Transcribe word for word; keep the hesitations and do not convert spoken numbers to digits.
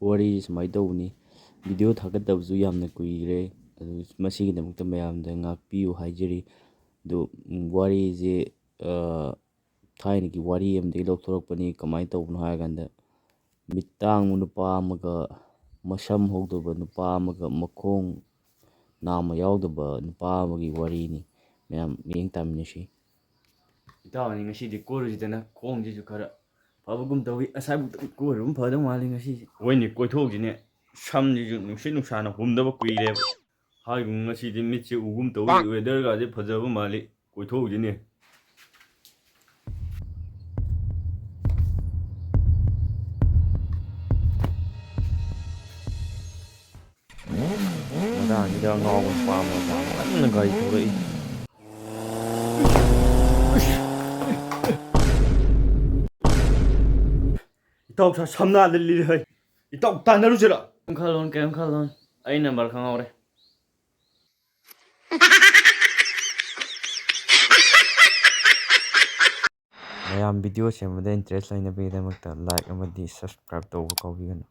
ꯋꯥꯔꯤꯁꯦ ꯁꯨꯃꯥꯏꯅ ꯇꯧꯕꯅꯤ꯫ ꯚꯤꯗꯤꯑꯣ ꯊꯥꯒꯠꯇꯕꯁꯨ ꯌꯥꯝꯅ ꯀꯨꯏꯈ꯭ꯔꯦ꯫ ꯑꯗꯨ ꯃꯁꯤꯒꯤꯗꯃꯛꯇ ꯃꯌꯥꯝꯗ ꯉꯥꯛꯄꯤꯌꯨ ꯍꯥꯏꯖꯔꯤ꯫ ꯑꯗꯨ, ꯎꯝ, ꯋꯥꯔꯤꯁꯦ, ꯑ, ꯊꯥꯏꯅꯒꯤ ꯋꯥꯔꯤ ꯑꯃꯗꯒꯤ ꯂꯧꯊꯣꯔꯛꯄꯅꯤ꯫ ꯀꯃꯥꯏꯅ ꯇꯧꯕꯅꯣ ꯍꯥꯏꯔꯀꯥꯟꯗ, ꯃꯤꯠ ꯇꯥꯡꯕ ꯅꯨꯄꯥ ꯑꯃꯒ, ꯃꯁꯝ ꯍꯧꯗꯕ ꯅꯨꯄꯥ ꯑꯃꯒ, ꯃꯈꯣꯡ ꯅꯥꯝꯃ ꯌꯥꯎꯗꯕ ꯅꯨꯄꯥ ꯑꯃꯒꯤ ꯋꯥꯔꯤꯅꯤ꯫ ꯃꯌꯥꯝ ꯃꯤꯠꯌꯦꯡ ꯇꯥꯃꯤꯟꯅꯁꯤ꯫ ꯏꯇꯥꯎ, ꯑꯅꯤ ꯉꯁꯤꯗꯤ ꯀꯣꯏꯔꯨꯁꯤꯗꯅ, ꯈꯣꯡꯁꯤꯁꯨ ꯈꯔ ꯐꯕꯒꯨꯝ ꯇꯧꯏ꯫ ꯉꯁꯥꯏꯕꯨꯛꯇ ꯀꯣꯏꯔꯨꯕꯅ ꯐꯗꯧ ꯃꯥꯜꯂꯤ ꯉꯁꯤꯁꯦ꯫ ꯍꯣꯏꯅꯦ, ꯀꯣꯏꯊꯣꯛꯎꯁꯤꯅꯦ꯫ ꯁꯝꯁꯤꯁꯨ ꯅꯨꯡꯁꯤꯠ ꯅꯨꯡꯁꯥꯅ ꯍꯨꯝꯗꯕ ꯀꯨꯏꯔꯦꯕ꯫ ꯍꯥꯏꯒꯨꯝ ꯉꯁꯤꯗꯤ ꯃꯤꯠꯁꯦ ꯎꯒꯨꯝ ꯇꯧꯏ, ꯋꯦꯗꯔꯒꯁꯦ ꯐꯖꯕ ꯃꯥꯜꯂꯤ꯫ ꯀꯣꯏꯊꯣꯛꯎꯁꯤꯅꯦ꯫ ꯃꯇꯥꯡꯁꯤꯗ ꯑꯉꯥꯎꯕ ꯅꯨꯄꯥ ꯑꯃ ꯌꯥꯝ ꯀꯟꯅ ꯒꯥꯔꯤ ꯊꯧꯔꯛꯏ꯫ ꯏꯇꯥꯎ ꯁꯥ ꯁꯝꯅꯥꯗ ꯂꯤꯔꯦ ꯍꯩ꯫ ꯏꯇꯥꯎ ꯇꯥꯟꯅꯔꯨꯁꯤꯔ? ꯀꯩꯝ ꯈꯜꯂꯨꯅꯨ, ꯀꯩꯝ ꯈꯜꯂꯨꯅꯨ꯫ ꯑꯩ ꯅꯝꯕꯔ ꯈꯪꯍꯧꯔꯦ꯫ ꯃꯌꯥꯝ ꯚꯤꯗꯤꯑꯣ ꯁꯦꯝꯕꯗ ꯏꯟꯇꯔꯦꯁ ꯂꯩꯅꯕꯒꯤꯗꯃꯛꯇ ꯂꯥꯏꯛ ꯑꯃꯗꯤ ꯁꯕꯁꯀ꯭ꯔꯥꯏꯕ ꯇꯧꯕ ꯀꯥꯎꯕꯤꯒꯅꯨ꯫